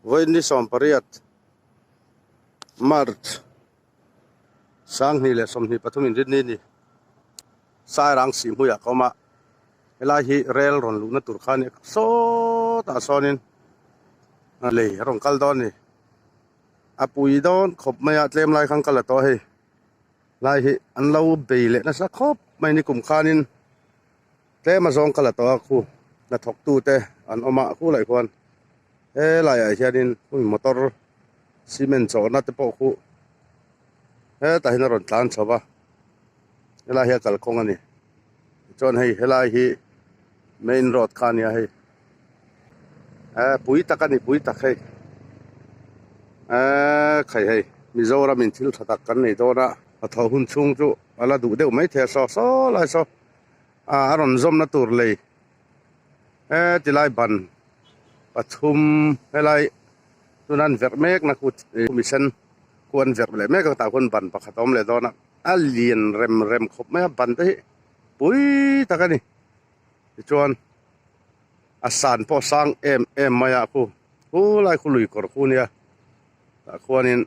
Vawiin 18 March 2023 inrinni ni Sairang Sihhmuiah ka awm a, helai hi rel rawn luhna tur kha a ni a, sawtah sawnin lei a rawn kal dawn a ni. A pui dawn khawp mai a, tlem lai khan ka la tawh a hei. Lai hi an lo bei leh nasa khawp mai ni kum khanin tlem a zawng ka la tawh a khu hnathawk tute an awm a khulai khuan helaiah hianin hemi motor cement chawhna te pawh khu hetah hian a rawn tlan chho va helai hi a kalkawng a ni tichuan hei helai hi main road kha a nia hei. Eh pui tak a ni pui tak hei eh khai hei Mizoram in thil tha tak kan nei dawn a a thawh hun chhung chu a la duh deuh maithei a saw saw lai saw ah a rawn zawmna tur lei eh tilai ban pathum helai tuna an verh mek na khu mi sen khu an verh leh mek a tah khuan ban pakhat a awm leh dawn a a lian rem rem khawp mai a ban te hi pui tak a ni tichuan. A san pawh sang em em mai a khu khulai khu lui kawr khu nia tah khuanin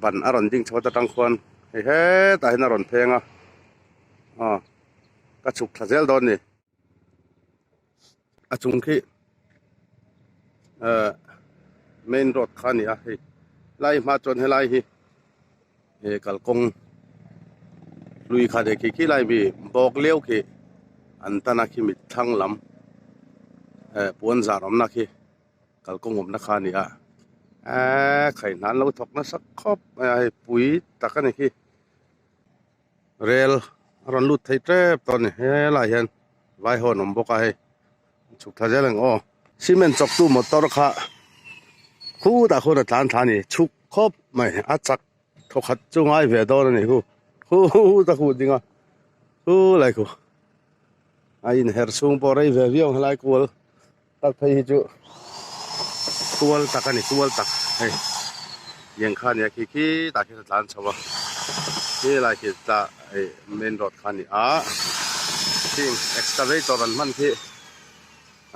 ban a rawn ding chho atang khuan hei hetah hian a rawn pheng a aw ka chhuk thla zel dawn a ni a chung khi ehh main road kha a ni a hei lai hma chuan helai hi. He kalkawng hlui kha leh khi khi lai mi bawk leu khi an tan a khi mit thlang lam eh puan zar awmna khi kalkawng awmna kha a ni a eee khaihna an lo thawk nasa khawp mai a hei pui tak a ni khi rel a rawn lut thei tep tawh a ni helaiah hian vai ho an awm bawk a hei. Chhuk thla zel ang aw. Cement chawktu motor kha khutah khuan a tlan thla a ni. Chhuk khawp mai a chak thawkhat chu ngai ve dawn a ni khu. Khuta khuh ding a khu lai khu a inher chhung pawh rei ve viau ang helai kual tak phei hi chu tual tak a ni tual tak hei tiang kha a nia khi khitah khian a tlan chho a helai khi tah ih main road kha a ni a heng excavator an hman khi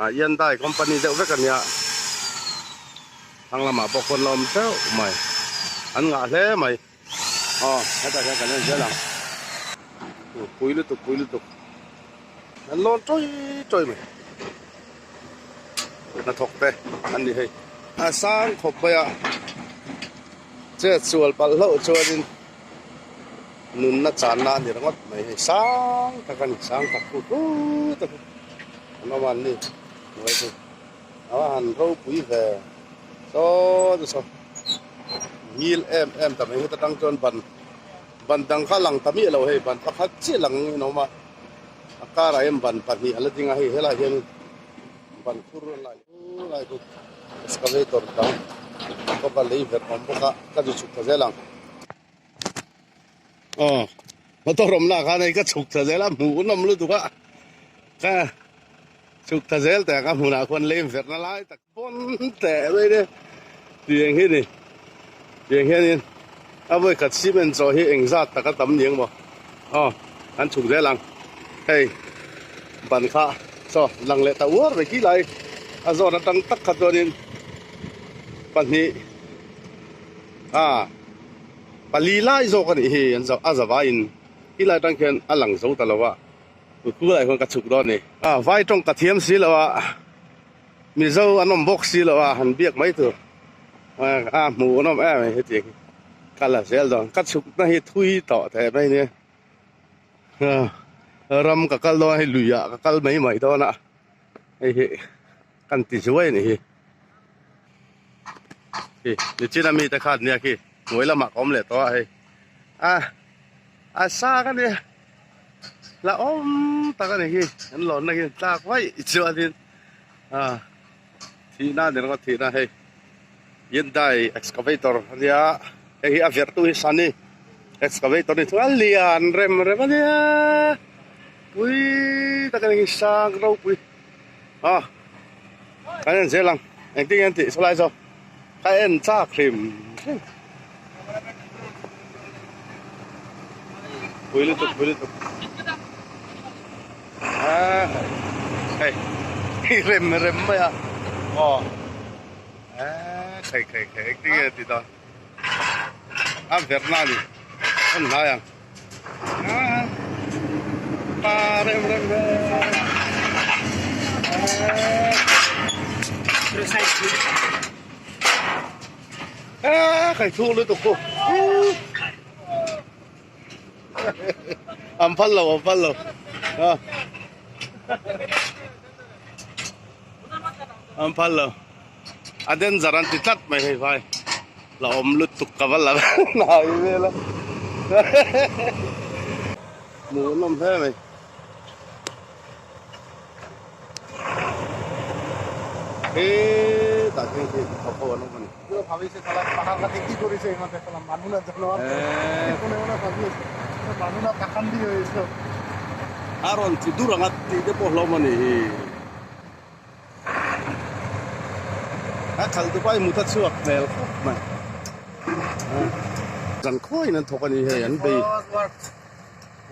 ah Hyundai company deuh vek a nia thlang lamah pawh khawn la awm teuh mai an ngah hle mai aw hetah hian kan en zel ang pui lutuk pui lutuk an lawn tawi tawi mai hnathawk te an ni hei a sang khawp mai a chet sual palh hlauh chuanin. Nunna channa a ni ringawt mai hei sang tak a ni sang tak khu khu tak an awm a an ni hnuai chu a han ropui ve saw chu saw ngil em em ta mai heta tang chuan ban ban dang kha a lang ta miah lo hei ban pakhat chiah lang in a awm a a karah hian ban pahnih a la ding a hei helaiah hian ban khur a lai lai chu excavator dang kawpa lei verh a awm bawk a ka zu chhuk ta zel ang. Aw motor awm lah khan hei ka chhuk thla zel a hmuh un awm lutuk a ka chhuk thla zel teh a ka hmunah khuan lei verhna lai tak pawn teh mai nia tiang hi ni tiang hianin a vawi khat cement chaw hi eng zat tak a tam niang maw aw an chhuk zel ang hei ban kha saw lang leh ta uar mai khi lai a zawn atang tak kha chuanin pahnih a. Pali lai zawk a nih hi an a zavaiin ti lai atang khian a lang zo ta lo a tu lai khuan ka chhuk dawn a ni. A vai tawng ka thiam si lo a Mizo an awm bawk si lo a han biak mai tur a hmuh an awm em mai hetiang hi ka la zel dawn ka chhuk na hi thui tawh teh mai nia ram ka kal dawn a hei lui ah ka kal mai mai dawn a hei hi kan ti zuai a nih hi. Khi nichina mite kha nia khi hnuai lamah ka awm leh tawh a hei a a sang a nia la awm tak a ni khi an lawnna khi tlak vaih chuanin a thihna a ni ringawt thihna hei Hyundai excavator a nia hei hi a verh tu hi Sunny excavator a ni thung a lian rem rem a nia pui tak a ni khi sang ropui. A kan en zel ang engtin nge an tih saw lai saw ka en chak hrim hrim pui lutuk pui lutuk a hei rem rem mai a aw. Khai khai khai engtin nge ti dawn a verna a ni a hnai ang pa rem rem rem khai thuk lutuk khu an phal lo an phal lo an phal lo a danger an ti tlat mai hei vai la awm lutuk ka va la hnai vel a hmuh nawm hle mai. Hetah hian khi thawk ho an awm a ni. A rawn tlu dur ang a tih te pawh hlawm a ni hi. A khalh tu pawh a mut a chhuak hmel khawp mai. Zan khawiin an thawk a ni hei an bei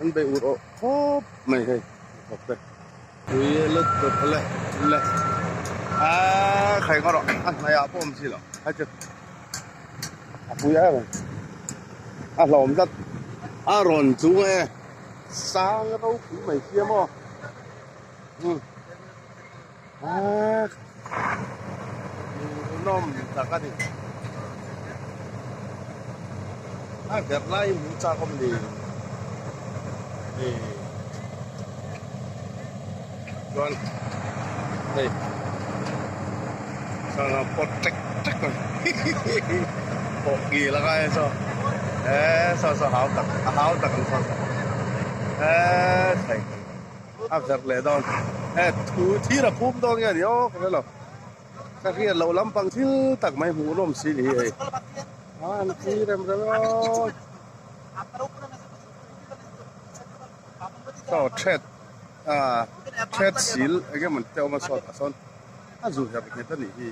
an bei ur awh khawp mai hei thawk te. Ui lutuk leh leh a khai ngawt rawh a hnaiah pawh awm si lo hai chu a pui em a hlawm tlat a rawn chung e sang ropui mai sia maw. Hmuhnawm tak a ni. A verh lai hi hmuh chak awm ni. Hei chuan hei sangha pawt tek tek mai pawh ngil a ngai a chaw he saw saw hau tak a hau tak ang saw saw he thei. A verh leh dawn he thu thir a phum dawn nge ni aw ka hre lo ka hriat loh lampang thil tak mai hmuh nawm si ni hi hei a an thi rem rem aw saw thread a thread sil eng emaw te awm a saw tah sawn a zu herh nghet a nih hi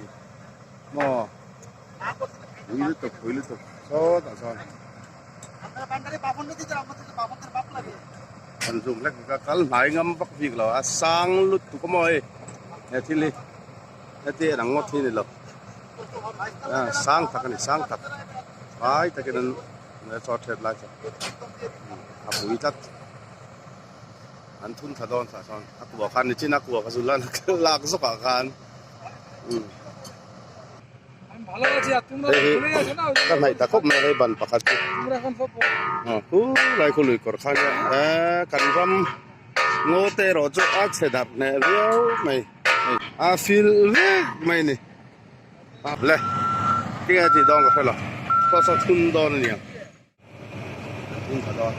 maw pui lutuk pui lutuk saw tah sawn. An zum hlek hlek a, kal hnai ngam vak bik lo a, sang lutuk a maw hei he thil hi heti en ang ngawt hi a ni lo sang tak a ni sang tak fai takin an chaw that lai chu a pui tlat an thun thla dawn tah chuan a kua khan nichin a kua ka zul a lak zawk ah khan. Hei hi ka hnaih ta khawp mai a hei ban pakhat chu hu lai khu lui kawr khan hian eee kan ram ngaw te erawh chu a chhe darh hneh viau mai hei a fil vek mai a ni le tinge tih dawn ka hre lo saw saw thun dawn a niang. Thun tha dawn.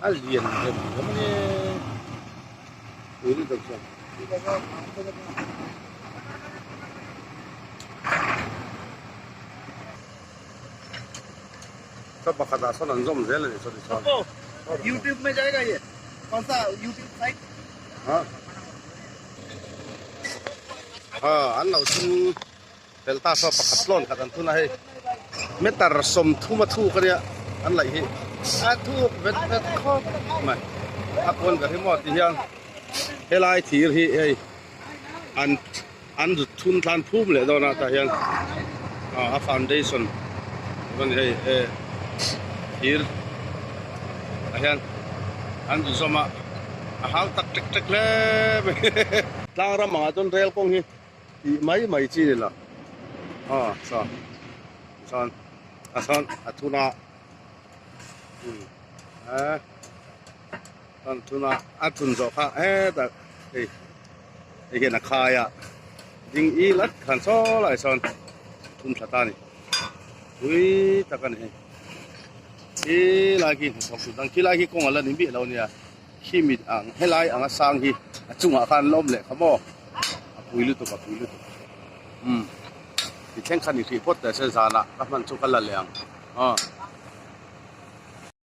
A lian rem rem a ni. Ui lutuk chuan. Ka pakhat ah sawn an zawm zel a ni chuti chuan. YouTube mein jayega ye kaun sa YouTube site ha ha an lo thun fel ta saw pakhat tlawn khat an thun a hei meter 30 a thuk ania an laih hi a thuk vet vet khawp mai a pawn ber hi maw ti hian helai thir hi hei an An zut thun thlan phum leh dawn a tah hian a foundation chuan hei e thir ah hian an zu zawm a a hau tak tek tek hle mai tlang ram angah chuan rel kawng hi tih mai mai chi a ni lo aw saw chuan a sawn a thun a e a thun a a thun zawh kha hetah hei. Hei hian a khai a ding il at khan saw lai sawn thum tha ta a ni pui tak a ni hei khi lai khi hnathawk tur dang khi lai khi kawng a la ni miah lo nia khi mit ang helai anga sang hi a chungah khan la awm leh kha maw a pui lutuk a pui lutuk umm ti thleng khan i hrih phawt teh se zanah ka hman chu ka la leh ang aw.